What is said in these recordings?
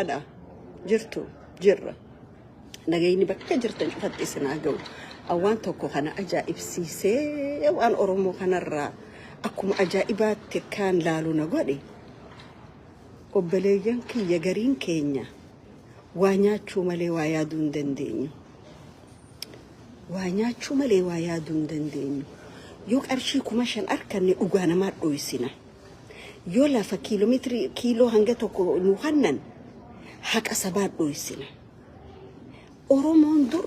Badhaadha jirtu jirra. Nagayni bakka jirtan cufatti isin haa ga'u. Waan tokko kana ajaa'ibsiisee waan Oromoo kanarraa akkuma ajaa'ibaatti kaan laalu na godhe, obboleeyyan kiyya, gariin keenya waa nyaachuu malee waa yaaduu hin dandeenyu. Waa nyaachuu malee waa yaaduu hin dandeenyu. Yoo qarshii 5,000 arkanne dhugaa namaa dhoysina. Yoo lafa kiiloomeetirii kiiloo hanga tokko nu hannan haqa sabaa dhoysina. Oromoon dur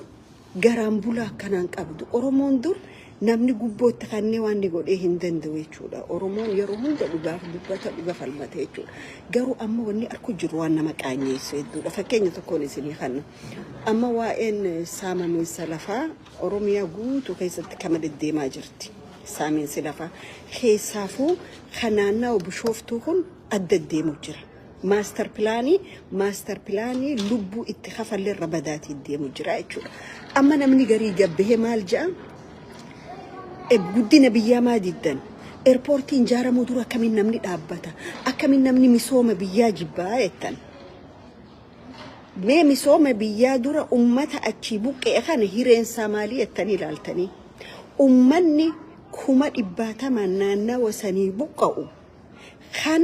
garaan bulaa akkanaan qabdu. Oromoon dur namni gubbootti kannee waan ni godhee hin danda'u jechuudha. Oromoon yeroo hunda dhugaaf dubbata, dhuga falmata jechuudha. Garuu amma wanni arku jiru waan nama qaanyeessu hedduudha. Fakkeenya tokkoon isinii kanna. Amma waa'een saamamiinsa lafaa Oromiyaa guutuu keessatti kama deddeemaa jirti. Saamiinsi lafaa keessaafuu kan naannawa Bishooftuu kun adda deemu jira. Master planii lubbuu itti kafallee irra badaatii deemu jira jechuudha. Amma namni garii gabbahee maal jedha? Guddina biyyaa maa diddan? Airportiin ijaaramuu dura akkamiin namni dhaabbata? Akkamiin namni misooma biyyaa jibbaa jettan? Mee misooma biyyaa dura ummata achii buqqee kana hireensaa maalii jettanii ilaaltanii? Ummanni 200,000 naannawa sanii buqqa'u kan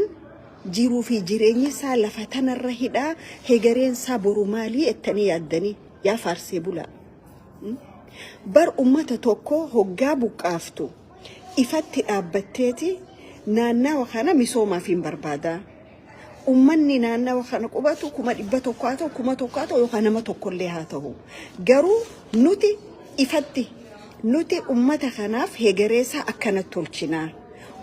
jiruu fi jireenyi isaa lafa tanarra hidhaa, hegareen isaa boru maalii jettanii yaaddanii, yaa faarsee bulaa? Bar ummata tokko hoggaa buqqaaftu ifatti dhaabbatteeti naannawa kana misoomaaf hin barbaadaa. Ummanni naannawa kana qubatu 100,000 haa ta'u, 1,000 haa ta'u, yookaan nama tokkollee haa ta'u. Garuu nuti ifatti nuti ummata kanaaf hegereesaa akkanatti tolchinaa.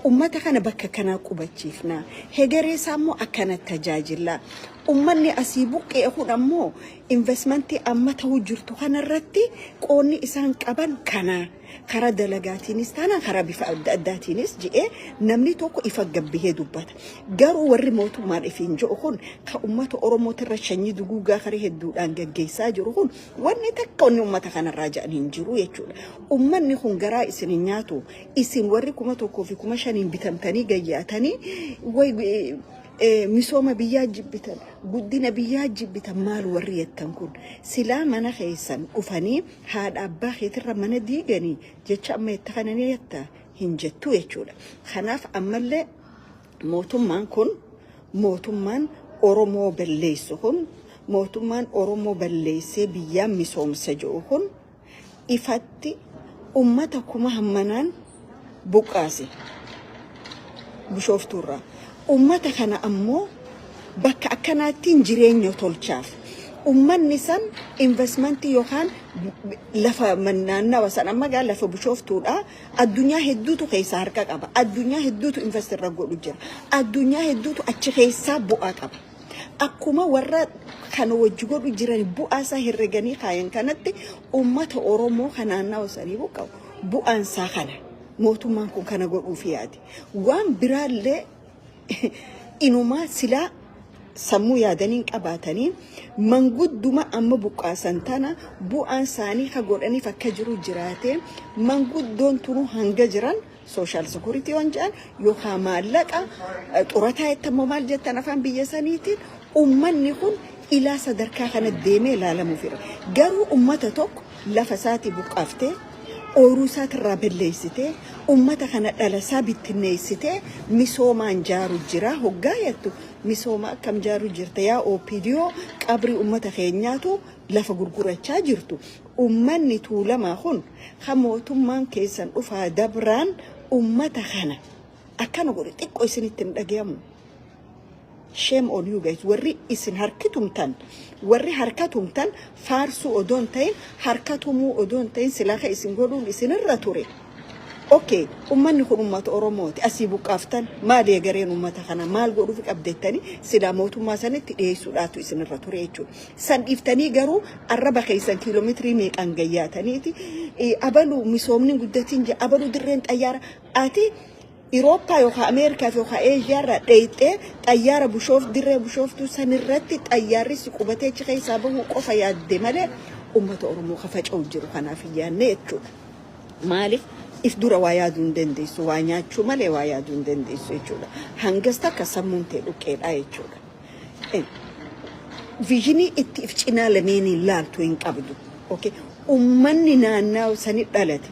Ummata kana bakka kanaa qubachiifnaa. Hegereesaa immoo akkanatti tajaajillaa. Ummanni asii buqqee kun ammoo investmentii amma ta'uu jirtu kanarratti qoonni isaan qaban kana. Karaa dalagaatiinis taanaan, karaa bifa adda addaatiinis je'ee namni tokko ifa gabbihee dubbata. Garuu warri mootummaan ifiin jiru kun, kan uummata Oromootirra sanyii duguugaa karaa hedduudhaan gaggeessaa jiru kun, wanni takka wanni uummata kanarraa jedhan hin jiru jechuudha. Uummanni kun garaa isin hin nyaatu. Isin warri 1,000 fi 5,000n bitamtanii gayyaatanii way misooma biyyaa jibbitan, guddina biyyaa jibbitan, maal warri jettan kun silaa mana keessan dhufanii haadha abbaa keetirra mana diiganii jecha amma itti kana ni jetta hin jettu jechuudha. Kanaaf ammallee mootummaan kun, mootummaan Oromoo balleessu kun, mootummaan Oromoo balleessee biyyaa misoomsa jedhu kun, ifatti ummata kuma hammanaan buqqaase Bishooftuurraa. Ummata kana ammoo bakka akkanaattiin jireenya tolchaaf. Ummanni san investmentii yookaan lafa naannawa san amma gaa lafa Bishooftuudha. Addunyaa hedduutu keessaa harka qaba. Addunyaa hedduutu invest irra godhu jira. Addunyaa hedduutu achi keessaa bu'aa qaba. Akkuma warra kana wajji godhu jiran bu'aa isaa herreganii kaayan kanatti, ummata Oromoo kan naannawa sanii buqqa'u bu'aan isaa kana. Mootummaan kun kana godhuuf yaade. Waan biraallee inumaa silaa sammuu yaadanii qabaatanii mangudduma amma buqqaasan tana bu'aan isaanii ka godhaniif akka jiru jiraate, manguddoon tunu hanga jiran social security waan jedhan yookaan maallaqa xurataa jettammoo maal jettan afaan biyya saniitiin, ummanni kun ilaa sadarkaa kana deemee ilaalamuuf jira. Garuu ummata tokko lafa isaatii buqqaaftee, ooyiruu isaatirraa balleessitee, ummata kana dhala isaa bittinneessitee misoomaan jaaru jira hoggaa jettu, misooma akkam jaaru jirta yaa OPDO qabrii ummata keenyaatu lafa gurgurachaa jirtu? Ummanni Tuulamaa kun kan mootummaan keessan dhufaa dabraan ummata kana akkana godhe xiqqoo isinitti hin dhagayamu? Shame on you guys. Warri isin harki tumtan, warri harka tumtan, faarsuu odoo hin ta'in, harka tumuu odoo hin ta'in, silaa ka isin godhuun isinirra ture. Okay, ummanni kun ummata Oromooti. Asii buqqaaftan maali egereen ummata kana, maal godhuuf qabdettanii silaa mootummaa sanitti dhiyeessuudhaatu isinirra ture jechuudha. San dhiiftanii garuu arraba keessan kiiloomeetirii meeqaan gayyaataniiti abaluu misoomni guddatiin jira, abaluu dirreen xayyaara, ati Irooppaa yookaan Ameerikaa yookaan Eeshiyaa irraa dheeyxee xayyaara bushoof dirree Bishooftuu sanirratti xayyaarri si qubatee achi keessaa bahuu qofa yaadde malee ummata Oromoo ka faca'u jiru kanaaf hin yaadne jechuudha. Maaliif if dura waa yaaduu hin dandeessu, waa nyaachuu malee waa yaaduu hin dandeessu jechuudha. Hangas takka sammuun tee dhuqqeedha jechuudha. Vision itti if cinaa lameeniin laaltu hin qabdu. Okay. Ummanni naannaa sani dhalate,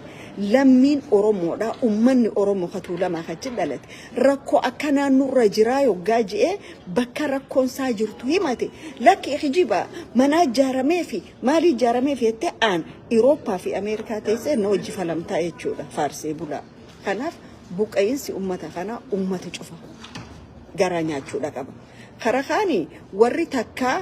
lammiin Oromoodha. Ummanni Oromoo ka Tuulamaa kachi dhalate rakkoo akkanaa nurra jiraa yoggaa je'ee bakka rakkoon isaa jirtu himate, lakki kijiba, manaa ijaaramee fi maalii ijaaramee fi jettee aan Irooppaa fi Ameerikaa teessee na hojii falamtaa jechuudha faarsee bulaa. Kanaaf buqqa'iinsi ummata kanaa ummata cufa garaa nyaachuudha qaba. Kara kaani warri takkaa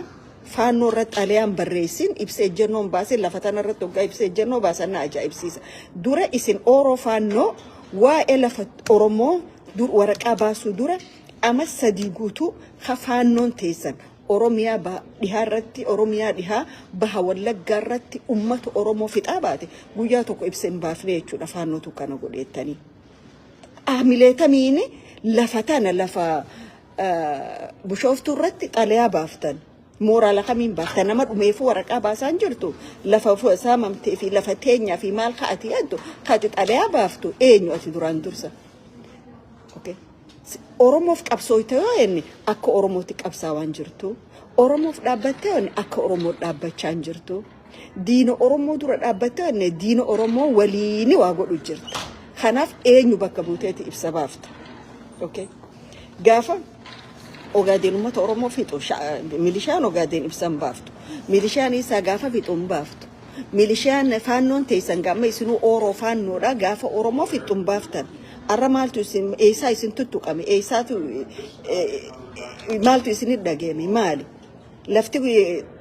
Faannoo irratti xalayaan barreessin, ibsa ejjennoon baasin, lafa tana irratti hoggaa ibsa ejjennoo baasan na ajaa'ibsiisa. Dura isin Ooroo Faannoo waa'ee lafa Oromoo dur waraqaa baasuu dura ama 3 guutuu ka Faannoon teessan Oromiyaa dhihaa irratti, Oromiyaa dhihaa baha Wallaggaa irratti ummata Oromoo fixaa baate guyyaa tokko ibsa hin baafne jechuudha Faannootu kana godheettanii. Aamileetamiin lafa tana lafa Bushooftuu irratti xalayaa baaftan. Mooraala kamiin baaftan? Nama dhumeefuu waraqaa baasaan jirtu. Lafa saamamtee fi lafa teenyaa fi maal ka'ati yaaddu ka'ati xalayaa baaftu eenyu ati duraan dursa? Okay. Oromoof qabsooyte yoo jenne akka Oromootti qabsaawaan jirtu. Oromoof dhaabbattee yoo jenne akka Oromoo dhaabbachaa hin jirtu. Diina Oromoo dura dhaabbattee yoo jenne diina Oromoo waliini waa godhu jirta. Kanaaf eenyu bakka buuteeti ibsa baafta? Okay. Gaafa Ogaadeen uummata Oromoo fixu milishaan Ogaadeen ibsa hin baaftu. Milishaan isaa gaafa fixu hin baaftu. Milishaan Faannoon teessan gaama isinuu Ooroo Faannoodha gaafa Oromoo fixu hin baaftan. Arra maaltu isin eessaa isin tuttuqame, eessaatu maaltu isinit dhageeme? Maali? Lafti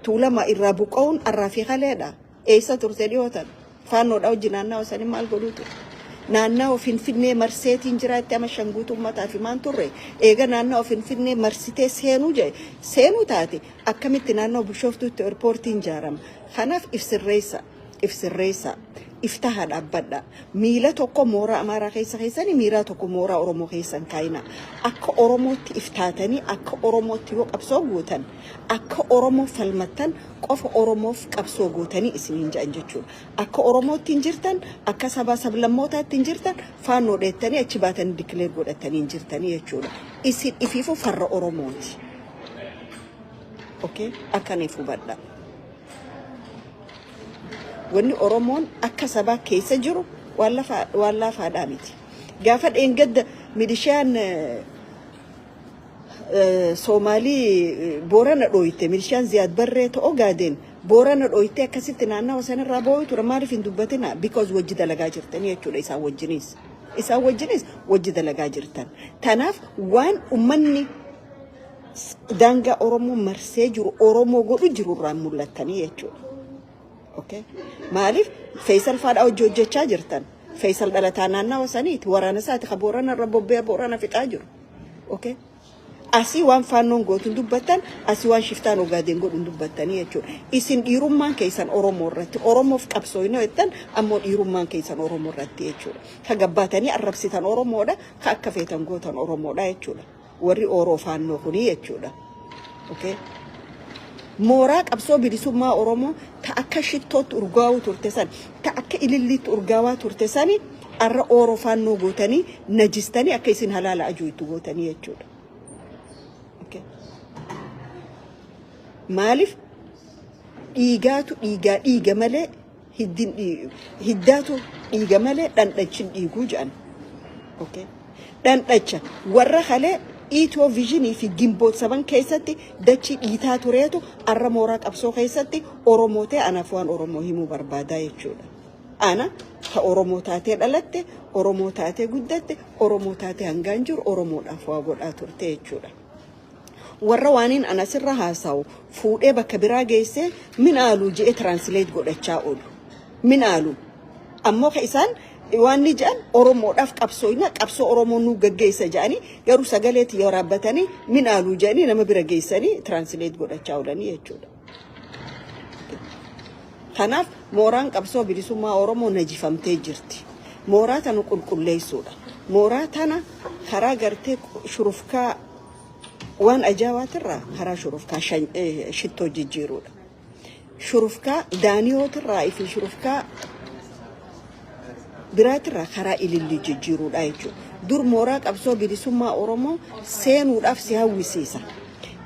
Tuulama irraa buqqa'uun arraa fi kaleedha. Eessa turte dhiyootan? Faannoodha hojii naannawa sanii maal godhuu ture? Naannawa Finfinnee marseetiin jiraatti ama shan guutuu uummataa fi maan turre? Eega naannawa Finfinnee marsitee seenuu jedhe seenuu taate akkamitti naannawa Bishooftuutti airportiin ijaarama? Kanaaf if sirreessa. If sirreessa. Iftaha dhaabbadha. Miila tokko mooraa Amaaraa keessa keessanii miila tokko mooraa Oromoo keessa hin kaayina. Akka Oromootti iftaatanii akka Oromootti yoo qabsoo gootan, akka Oromoo falmattan qofa Oromoof qabsoo gootanii isiniin jedhan jechuudha. Akka Oromootti hin jirtan, akka sabaa sablammootaatti hin jirtan, Faannoo dheettanii achi baatanii declare godhatanii hin jirtanii jechuudha. Isin ifiifuu farra Oromooti. Okay? Akkaniif hubadha. Wanni Oromoon akka sabaa keessa jiru waan lafa waan laafaadhaa miti. Gaafa dheengadda milishaan Soomaalii Boorana dhooyte, milishaan Ziyaad Barree ta'o Ogaadeen Boorana dhooyte akkasitti naannawa sanirraa boo'uu ture, maaliif hin dubbatina? Because wajji dalagaa jirtanii jechuudha isaan wajjiniis. Isaan wajjinis wajji dalagaa jirtan. Tanaaf waan ummanni daangaa Oromoo marsee jiru Oromoo godhu jiru irraan mul'attanii jechuudha. Okay. Maaliif Faisal faadhaa hojii hojjechaa jirtan? Faisal dhalataa naannawa saniiti, waraana isaati ka Boorana irra bobbee Boorana fixaa jiru. Okay. Asii waan Faannoon gootu hin dubbattan, asii waan shiftaan Ogaadeen godhu hin dubbattanii jechuudha. Isin dhiirummaan keessan Oromoo irratti, Oromoof qabsooyna jettan ammoo dhiirummaan keessan Oromoo irratti jechuudha. Ka gabbaatanii arrabsitan Oromoodha, ka akka feetan gootan Oromoodha jechuudha. Warri Ooroo Faannoo kunii jechuudha. Okay. Mooraa qabsoo bilisummaa Oromoo ta akka shittootti urgaa'uu turte san, ta akka ililliitti urgaawaa turte sani arra Ooroo Faannoo gootanii najistanii akka isin halaala ajuuytu gootanii jechuudha. Okay. Maaliif dhiigaatu dhiigaa dhiiga malee hiddin hiddaatu dhiiga malee dhandhachin dhiiguu jedhan. Okay. Dhandhacha warra kalee Itiyoo Vision fi Gimboot 7 keessatti dachii dhiitaa tureetu arra mooraa qabsoo keessatti Oromoo ta'e anaaf waan Oromoo himuu barbaadaa jechuudha. Ana ka Oromoo taatee dhalatte, Oromoo taatee guddatte, Oromoo taatee hangaan jiru Oromoodhaaf waa godhaa turte jechuudha. Warra waaniin ana asirra haasawu fuudhee bakka biraa geessee minaalu je'ee translate godhachaa oolu. Minaalu. Ammoo ka isaan waan ni jedhan Oromoodhaaf qabsooyna, qabsoo Oromoo nuu gaggeessa jedhanii garuu sagalee tiyya waraabbatanii minaalu jedhanii nama bira geessanii translate godhachaa oolanii jechuudha. Kanaaf mooraan qabsoo bilisummaa Oromoo najifamtee jirti. Mooraa tana qulqulleessuudha. Mooraa tana karaa gartee shurufkaa waan ajaa'ibaatirraa karaa shurufkaa shittoo jijjiiruudha. Shurufkaa daaniyootirraa fi shurufkaa biraatirraa karaa ilillii jijjiiruudha jechuudha. Dur mooraa qabsoo bilisummaa Oromoo seenuudhaaf si hawwisiisa.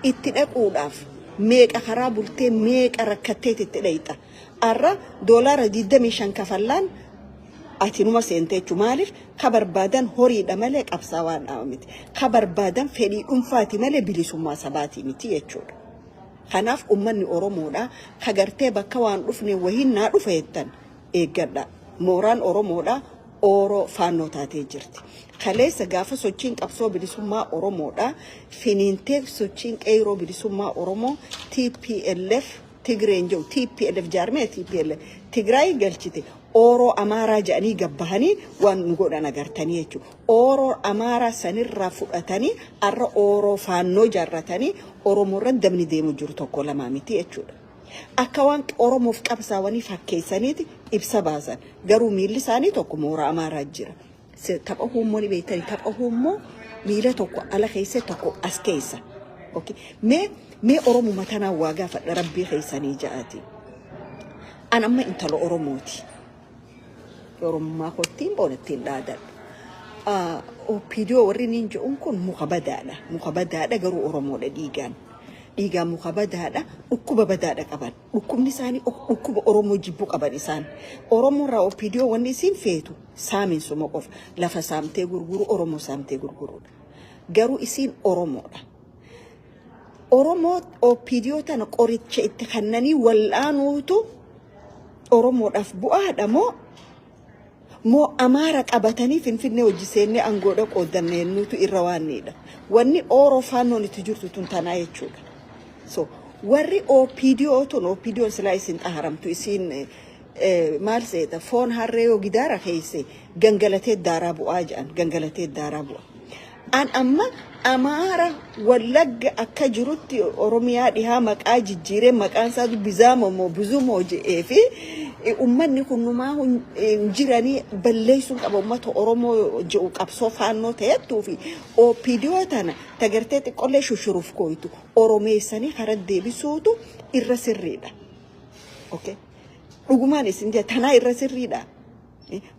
Itti dhaquudhaaf Meeqa karaa bultee, meeqa rakkatteet itti dhayxa. Arra doolaara 25 kafallaan ati numa seente jechuudha. Maaliif? Ka barbaadan horiidha malee qabsaawaa miti. Ka barbaadan fedhii dhuunfaati malee bilisummaa sabaatii miti jechuudha. Kanaaf uummanni Oromoodha ka gartee bakka waan dhufne wahiin naa dhufa jettan eeggadha. Mooraan Oromoodha Ooroo Faannoo taatee jirti. Kaleessa gaafa sochiin qabsoo bilisummaa Oromoodha finiintee, sochiin qeeroo bilisummaa Oromoo TPLF Tigreen jiru TPLF jaarmee TPLF Tigraay galchite, Ooroo Amaaraa jedhanii gabbahanii waan nu godhan agartanii jechuudha. Ooroo Amaaraa sanirraa fudhatanii har'a Ooroo Faannoo jaarratanii Oromoo irratti dabni deemu jiru tokko lamaa miti jechuudha. Akka waan Oromoof qabsaawanii fakkeessaniiti ibsa baasan. Garuu miilli isaanii tokko mooraa Amaaraa jira. Tapha huummoo ni beektanii, tapha huummoo miila tokko ala keessa, tokko as keessa. Mee Oromuma tanaan waa gaafadha, rabbii keessanii ja'aati. An amma intala Oromooti. Oromummaa kottiin boonattiin dhaadadha. OPDO warri niin jedhuun kun muka badaadha. Muka badaadha, garuu Oromoodha dhiigaan. Dhiigaan muka badaadha. Dhukkuba badaadha qaban. Dhukkubni isaanii dhukkuba Oromoo jibbuu qaban isaan. Oromoo irraa OPDO wanni isiin feetu saaminsuma qofa. Lafa saamtee gurguru, Oromoo saamtee gurguruudha. Garuu isiin Oromoodha. Oromoo OPDO tana qoricha itti kennanii wal'aanuutu Oromoodhaaf bu'aadha moo Amaara qabatanii Finfinnee hojii seennee aangoodha qooddanne nutu irra waanniidha? Wanni Ooroo Faannoon itti jirtu tun tanaa jechuudha. So warri OPDO tun, OPDO silaa isin xaharamtu, isiin maal seeta, foon harree yoo gidaara keesse gangalatee daaraa bu'aa jedhan, gangalatee daaraa bu'a. An amma Amaara Wallagga akka jirutti Oromiyaa dhihaa maqaa jijjiiree maqaan isaa Bizaamo moo Bizumoo jedhee fi uummanni kunumaa hin jiranii balleessuun qaba uummata Oromoo jedhu qabsoo Faannoo ta'ettuu fi OPDO tana tagartee xiqqollee shushuruuf kooytu Oromeessanii karaa deebisuutu irra sirriidha. Okay. Dhugumaan isin jedha, tanaa irra sirriidha.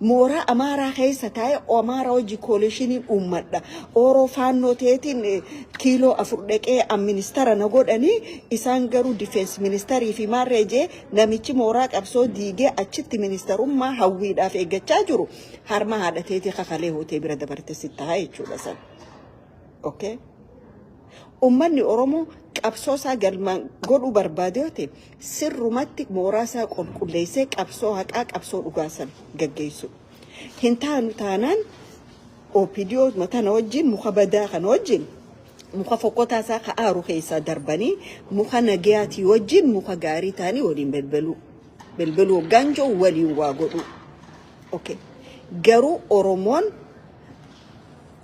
Mooraa Amaaraa keessa taa'ee Amaaraa hojii coalitioniin uummadha. Ooroo Faannoo ta'eetiin kiiloo 4 dhaqee ministeera na godhanii, isaan garuu defense ministerii fi maarree jee namichi mooraa qabsoo diigee achitti ministerummaa hawwiidhaaf eeggachaa jiru harma haadhateetii kakalee hootee bira dabarte sitti haa jechuudha san. Okay. Uummanni Oromoo qabsoo isaa galmaan godhuu barbaade yoo ta'e, sirrumatti mooraa isaa qulqulleessee qabsoo haqaa, qabsoo dhugaa san gaggeessu. Hin taanu taanaan OPDO tana wajjin, muka badaa kana wajjin, muka fokkotaa isaa ka aaru keessaa darbanii muka nagayaatii wajjin muka gaarii ta'anii waliin belbeluu. Belbeluu hoggaan jiru waliin waa godhuu. Okay. Garuu Oromoon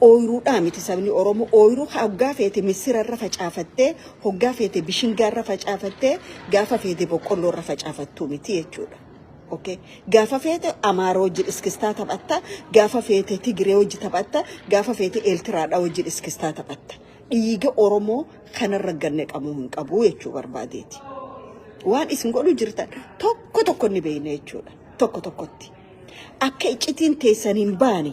ooyiruudhaa miti. Sabni Oromoo ooyiruu hoggaa feete misira irra facaafattee, hoggaa feete bishingaa irra facaafattee, gaafa feete boqqolloo irra facaafattuu miti jechuudha. Okay. Gaafa feete Amaara wajjin iskistaa taphatta, gaafa feete Tigree wajji taphatta, gaafa feete Eeltiraadhaa wajjin iskistaa taphatta. Dhiiga Oromoo kanarra ganne qabuu hin qabu jechuu barbaadeeti. Waan isin godhu jirtan tokko tokko ni beekna jechuudha. Tokko tokkotti. Akka iccitiin teessan hin baane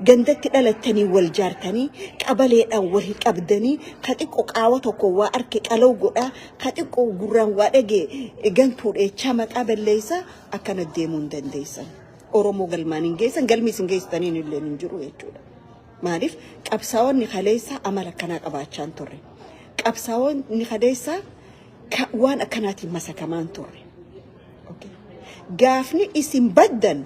gandatti dhalattanii wal jaartanii, qabaleedhaan wal qabdanii, ka xiqqoo qaawa tokko waa arke qalaw godhaa, ka xiqqoo gurraan waa dhagee gantuu dheechaa maqaa balleessaa akkana deemuu hin dandeessan. Oromoo galmaan hin geessan, galmi isin geessitaniin illee hin jiru jechuudha. Maaliif? Qabsaa'onni kaleessaa amala akkanaa qabaachaa hin turre. Qabsaa'onni kaleessaa waan akkanaatiin masakamaa hin turre. Gaafni isin baddan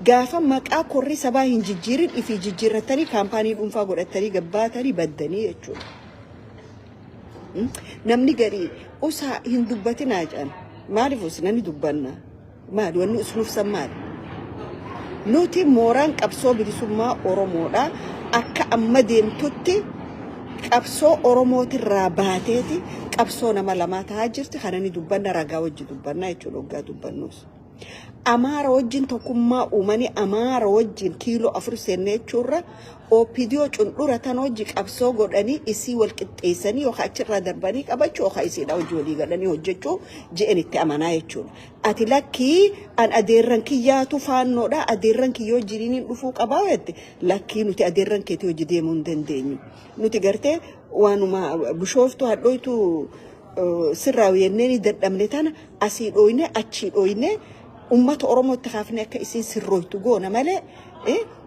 gaafa maqaa korri sabaa hin jijjiirin ifii jijjiirrattanii kaampaanii dhuunfaa godhattanii gabbaatanii baddanii jechuudha. Namni garii usaa hin dubbatinaa jedhan. Maaliif usna? Ni dubbanna. Maali wanni usnuuf san maali? Nuti mooraan qabsoo bilisummaa Oromoodha. Akka amma deemtutti qabsoo Oromootirraa baateeti qabsoo nama lamaa ta'aa jirti. Kana ni dubbanna, ragaa wajji dubbanna jechuudha waggaa dubbannus. Amaara wajjin tokkummaa uumanii Amaara wajjin kiiloo 4 seennee jechuurra, OPDO cundhura tan hojii qabsoo godhanii isii wal qixxeessanii yookaan achirraa darbanii qabachuu yookaan isiidha hojii walii galanii hojjechuu je'en itti amanaa jechuudha. Ati lakkii, an adeerran kiyyaatu Faannoodha, adeerran kiyyoo jiriiniin dhufuu qabaa jette, lakkii, nuti adeerran keetii hojii deemuu hin dandeenyu. Nuti gartee waanuma Bishooftuu hadhooytu Sirraa yennee dadhabne tana asii dhooyne, achii dhooyne, ummata Oromootti kaafne akka isiin sirrooytu goona malee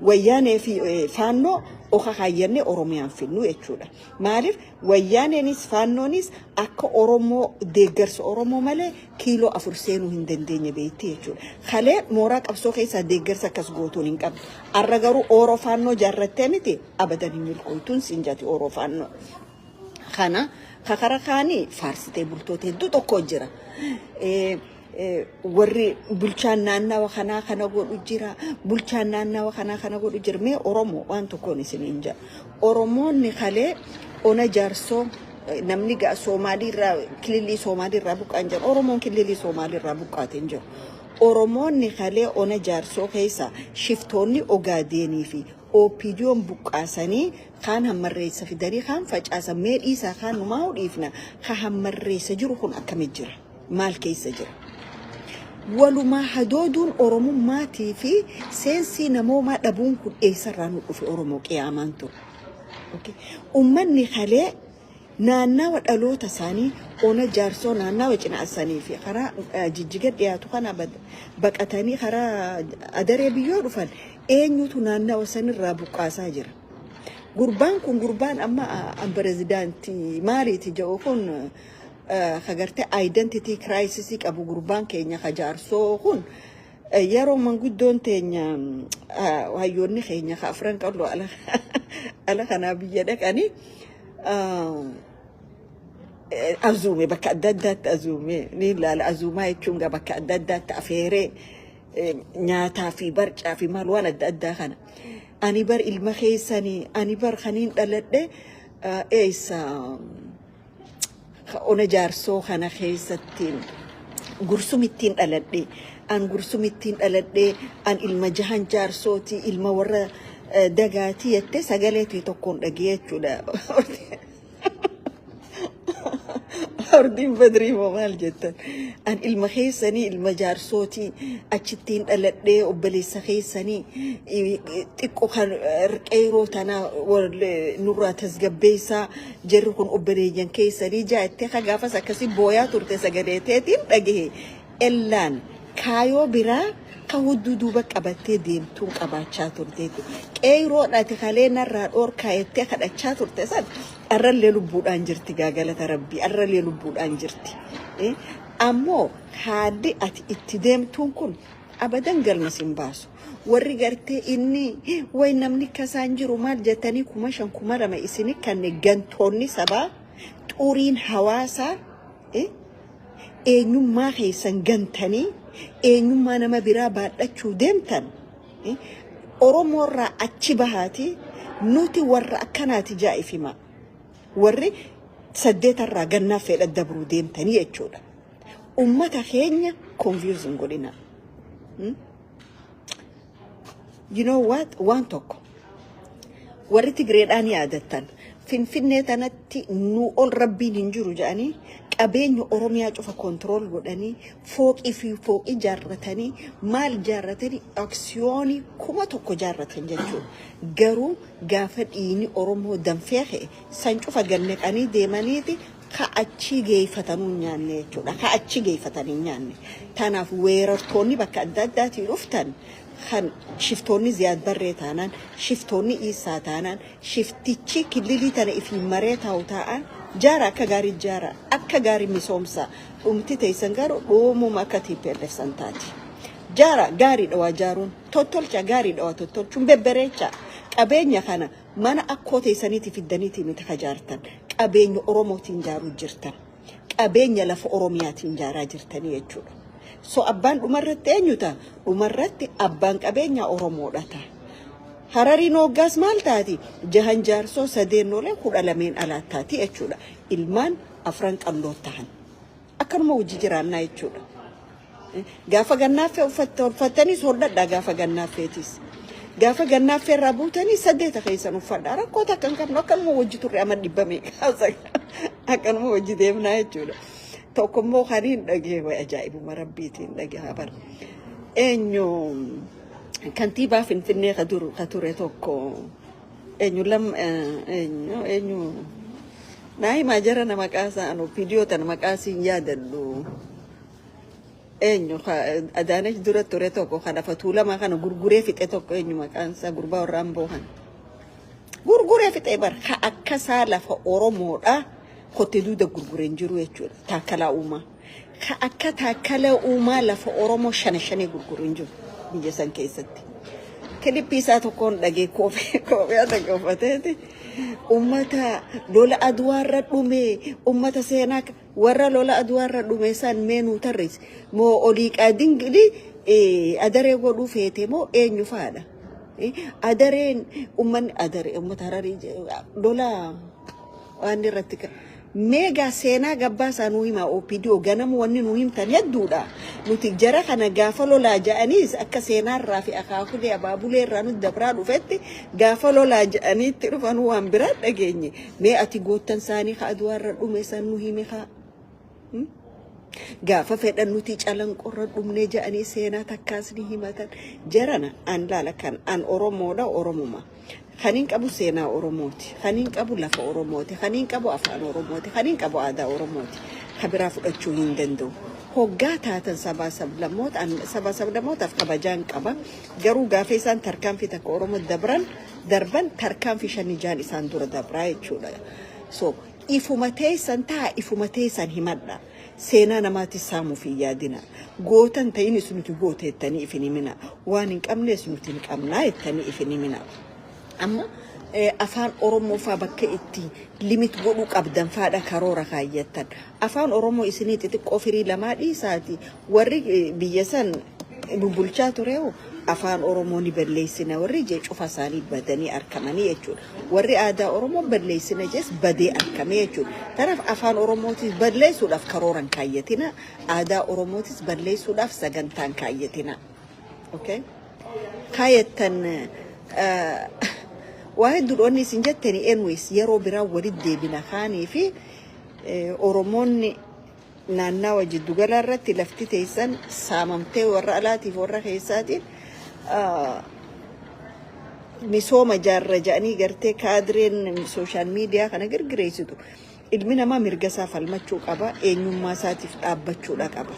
Wayyaanee fi Faannoo oka kaayyannee Oromiyaan finnu jechuudha. Maaliif Wayyaaneenis Faannoonis akka Oromoo deeggarsa Oromoo malee kiiloo 4 seenuu hin dandeenye beekti jechuudha. Kalee mooraa qabsoo keessaa deeggarsa akkas gootuun hin qabdu. Arra garuu Ooroo Faannoo jaarrattee miti, abadan hin milkooytuun siin jati Ooroo Faannoo. Kana kakara kaanii faarsitee bultoota hedduu tokko jira. Warri bulchaan naannawa kanaa kana godhu jira. Bulchaan naannawa kanaa kana godhu jira. Mee Oromoo, waan tokkoon isiniin jedha. Oromoonni kalee ona Jaarsoo, namni gaa Soomaaliirraa, kililii Soomaaliirraa buqqaan jiru. Oromoon kililii Soomaaliirraa buqqaate hin jiru. Oromoonni kalee ona Jaarsoo keessa shiftoonni Ogaadeenii fi OPDOn buqqaasanii, kaan Hammarreessa fidanii, kaan facaasan, mee dhiisaa, kaan numaa dhiifna, ka Hammarreessa jiru kun akkamit jira? Maal keessa jira? Walumaa hadooduun Oromummaatii fi seensii namoomaa dhabuun kun eessarraa nu dhufe, Oromoo qiyaamaan ture? Uummanni kalee naannawa dhaloota isaanii ona Jaarsoo, naannawa Cinaassanii fi karaa Jijjiga dhiyaatu kana baqatanii karaa Adaree Biyyoo dhufan, eenyutu naannawa sanirraa buqqaasaa jira? Gurbaan kun, gurbaan amma an pirezidaantii maaliiti jedhu kun, kagartee identity crisis qabu, gurbaan keenya ka Jaarsoo kun, yeroo manguddoon teenya, hayyoonni keenya ka Afran Qalloo ala kanaa biyya dhaqanii azuume, bakka adda addaatti azuume ni ilaala. Azuumaa jechuun gaa bakka adda addaatti afeeree nyaataa fi barcaa fi maal waan adda addaa kana. Ani bar ilma keessanii, ani bar kaniin dhaladhe eessa, ona Jaarsoo kana keessatti Gursumittiin dhaladhe, an Gursumittiin dhaladhe, an ilma Jahan Jaarsooti, ilma warra Dagaatii jettee sagalee tokkoon dhagee jechuudha. Hordiin Badrii moo maal jettan? An ilma keessanii, ilma Jaarsootii, achittiin dhaladhee, obboleessa keessanii xiqqoo kan qeeroo tanaa nurraa tasgabbeessaa, jarri kun obboleeyyan keessanii jaattee ka gaafas akkasii booyaa turte sagalee teetiin dhagahe. Ellaan kaayoo biraa ka hudduu duuba qabattee deemtuun qabaachaa turteetu. Qeeroon ati kalee narraa dhoorkaa jettee kadhachaa turte san arrallee lubbuudhaan jirti, gaagalata Rabbii, arrallee lubbuudhaan jirti. Ammoo haalli ati itti deemtuun kun abadan galma sin baasu. Warri gartee inni way namni kasaan jiru maal jettanii 5,000, 2,000 isini kan gantoonni sabaa, xuriin hawaasaa, eenyummaa keessan gantanii eenyummaa nama biraa baadhachuu deemtan, Oromoorraa achi bahaati, nuti warra akkanaati jaa'ifima. Warri saddeetarraa gannaa fedha dabruu deemtanii jechuudha. Ummata keenya confuse hin godhina. You know what? Waan tokko. Warri Tigreedhaan yaadattan, Finfinnee tanatti nu ol Rabbiin hin jiru jedhanii qabeenya Oromiyaa cufa control godhanii, fooqii fi fooqii jaarratanii, maal jaarratanii, aksiyoonii 1000 jaarratan jechuudha. Garuu gaafa dhiigni Oromoo danfee ka'e san cufa gannaqanii deemaniiti ka achii geeffatanuu hin nyaanne jechuudha. Ka achii geeffatanii hin nyaanne. Tanaaf weerartoonni bakka adda addaatii dhuftan, kan shiftoonni Ziyaad Barree taanaan, shiftoonni Iisaa taanaan, shiftichi kililii tana ifiin maree taa'u taa'an, jaara akka gaarii, jaara akka gaarii misoomsa, dhumti teessan garuu dhuumuma akka TPLF san taati. Jaara gaariidha, waa jaaruun tottolcha gaariidha, waa tottolchuun bebbereecha. Qabeenya kana mana akkoo teessaniiti fiddaniiti miti ka jaartan, qabeenya Oromootiin jaaruu jirtan, qabeenya lafa Oromiyaatiin jaaraa jirtanii jechuudha. So abbaan dhumarratti eenyu ta'a? Dhumarratti abbaan qabeenyaa Oromoodha ta'a. Harariin hoggaas maal taati? Jahan Jaarsoo, sadeen noolee, 12n alaa taati jechuudha. Ilmaan Afran Qalloo tahan. Akkanuma hojii jiraannaa jechuudha. Gaafa gannaaffee uffattaniis hodhadhaa, gaafa gannaaffeetis. Gaafa gannaaffee irraa buutanii saddeeta keessan uffadhaa. Rakkoo takka hin qabnu, akkanuma hojii turre amma dhibba meeqa akkanuma hojii deemnaa jechuudha. Tokkommoo kan hin dhagee, wayi ajaa'ibuma Rabbiitiin dhagee bara. Eenyu, kantiibaa Finfinnee ka dur ka ture tokko, eenyu lam, eenyu, eenyu Naa himaa jara na maqaa isaa anu viidiyoo tana maqaa siin yaadadhu. Eenyu Adaanech dura ture tokko kan lafa Tuulamaa kana gurguree fixe tokko, eenyu maqaan isaa, gurbaa warra Amboo kana. Gurguree fixee bar ka akkasaa lafa Oromoodha kotte duuda gurguree hin jiru jechuudha. Taakkalaa Uumaa. Ka akka Taakkalaa Uumaa lafa Oromoo shana shanee gurguru hin jiru biyya san keessatti. Kilippii isaa tokkoon dhagee, kophee tokko uffateeti. Ummata lola Aduwaarra dhume, ummata seenaa warra lola Aduwaarra dhume san mee nuu tarreessi. Moo olii qaadingili adaree godhuu feete moo eenyu faadha? Adareen ummanni adaree ummata Hararii lola waan irratti meegaa seenaa gabbaasaa nuu himaa. OPDO ganama wanni nuu himtan hedduudha. Nuti jara kana gaafa lolaa ja'aniis akka seenaarraa fi akaakulee abaabulee irraa nuti dabraa dhufetti gaafa lolaa ja'aniitti dhufan waan biraa dhageenye. Mee ati goottan isaanii ka Aduwaarra dhume san nu himi kaa. Gaafa fedhan nuti Calanqorra dhumnee ja'anii seenaa takkaas ni himatan. Jarana an laala kan an Oromoodha, Oromuma. Kaniin qabu seenaa Oromooti. Kaniin qabu lafa Oromooti. Kaniin qabu afaan Oromooti. Kaniin qabu aadaa Oromooti. Ka biraa fudhachuu hin danda'u. Hoggaa taatan sabaa sablammoota, sabaa sablammootaaf kabajaan qaba. Garuu gaafa isaan tarkaanfii takka Oromoo dabran darban, tarkaanfii shanii jaan isaan dura dabraa jechuudha. So ifuma teessan ta'a, ifuma teessan himadha. Seenaa namaatti saamuuf hin yaadina. Gootan ta'inis nuti goota jettanii ifin himina. Waan hin qabnes nuti hin qabnaa jettanii ifin himina. Amma afaan Oromoo faa bakka itti limit godhuu qabdan faadha karoora kaayyattan. Afaan Oromoo isinii xixiqqoo firii lamaa dhiisaati. Warri biyya san bulchaa ture afaan Oromoo ni balleessina warri jee cufa isaanii badanii argamanii jechuudha. Warri aadaa Oromoo balleessina jees badee argame jechuudha. Kanaaf afaan Oromootis balleessuudhaaf karooran kaayyatina. Aadaa Oromootis balleessuudhaaf sagantaan kaayyatina. Okay? Kaayattan waa hedduudha wanni isin jettani. Anyways, yeroo biraa walitti deebina. Kaanii fi Oromoonni naannawa jiddugala irratti lafti teessan saamamtee warra alaatiif warra keessaatiin misooma jaarra jedhanii gartee kaadireen social media kana girgireessitu. Ilmi namaa mirga isaa falmachuu qaba, eenyummaa isaatiif dhaabbachuudha qaba.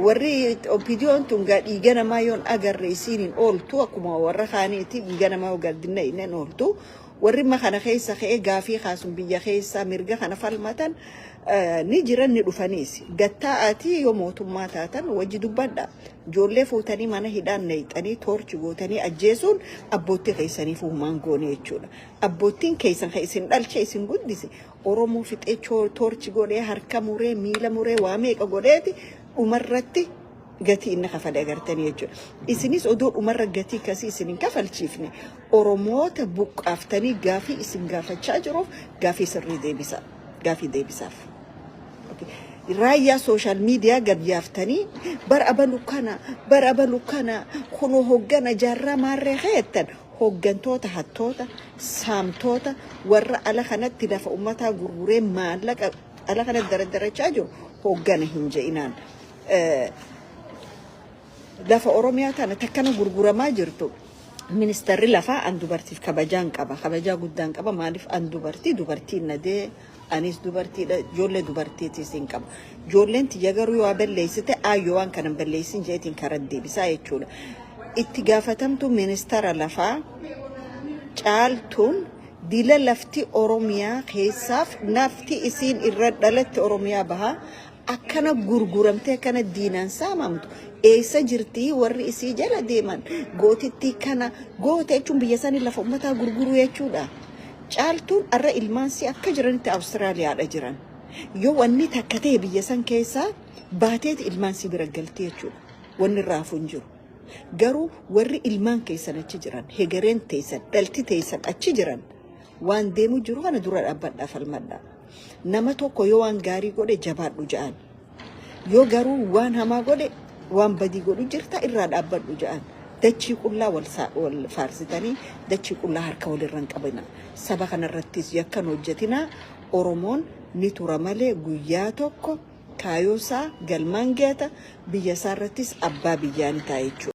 Warri OPDOn tun gaa dhiiga namaa yoon agarre isiin hin ooltu, akkuma warra kaaniiti dhiiga namaa yoo gardinna hin ooltu. Warri amma kana keessa ka'ee gaafii kaasuun biyya keessaa mirga kana falmatan ni jiran, ni dhufaniis. Gattaa'aatii yoo mootummaa taatan wajji dubbadha. Ijoollee fuutanii mana hidhaan naqxanii torture gootanii ajjeesuun abbootii keessaniif humaan goone jechuudha. Abboottiin keessan kan isin dhalche, isin guddise, Oromoo fixee, torture godhee, harka muree, miila muree, waa meeqa godheeti dhumarratti gatii inni kafale agartanii jechuudha. Isinis odoo dhumarra gatii kasii isin hin kafalchiifne Oromoota buqqaaftanii gaafii isin gaafachaa jiruuf gaafii sirrii deebisa. Gaafii deebisaaf. Raayyaa social media gad yaaftanii bar abalu kana, bar abalu kana, kunoo hoggana jaarraa maarree keettan, hoggantoota hattoota, saamtoota, warra ala kanatti lafa ummataa gurguree maallaqa ala kanatti daradarachaa jiru hoggana hin je'inaan. Lafa Oromiyaa tana takkana gurguramaa jirtu. Ministeerri lafaa, an dubartiif kabajaan qaba. Kabajaa guddaan qaba. Maaliif? An dubartii, dubartiin na dee, anis dubartiidha, ijoollee dubartiitis hin qaba. Ijoolleen tiyya garuu yoo balleessite, aayyoo waan kana hin balleessin jeetiin karaa deebisaa jechuudha. Itti gaafatamtu ministeera lafaa Caaltuun dila lafti Oromiyaa keessaaf nafti isiin irra dhalatte Oromiyaa bahaa akkana gurguramtee akkana diinaan saamamtu eessa jirtii? Warri isii jala deeman gootittii kana goota jechuun biyya isaanii lafa ummataa gurguruu jechuudha. Caaltuun arra ilmaan si akka jiranitti Awustiraaliyaadha jiran. Yoo wanni takka ta'e biyya san keessaa baateeti ilmaan si bira galti jechuudha. Wanni raafu hin jiru. Garuu warri ilmaan keessan achi jiran, hegereen teessan, dhalti teessan achi jiran, waan deemu jiru kana dura dhaabbadhaa falmadhaa. Nama tokko yoo waan gaarii godhe jabaadhu ja'an. Yoo garuu waan hamaa godhe, waan badii godhu jirta, irraa dhaabbadhu ja'an. Dachii qullaa wal faarsitanii dachii qullaa harka walirra hin qabina. Saba kanarrattis yakkan hojjetina. Oromoon ni tura malee guyyaa tokko kaayoo isaa galmaan gahata, biyya isaa irrattis abbaa biyyaa ni ta'a jechuudha.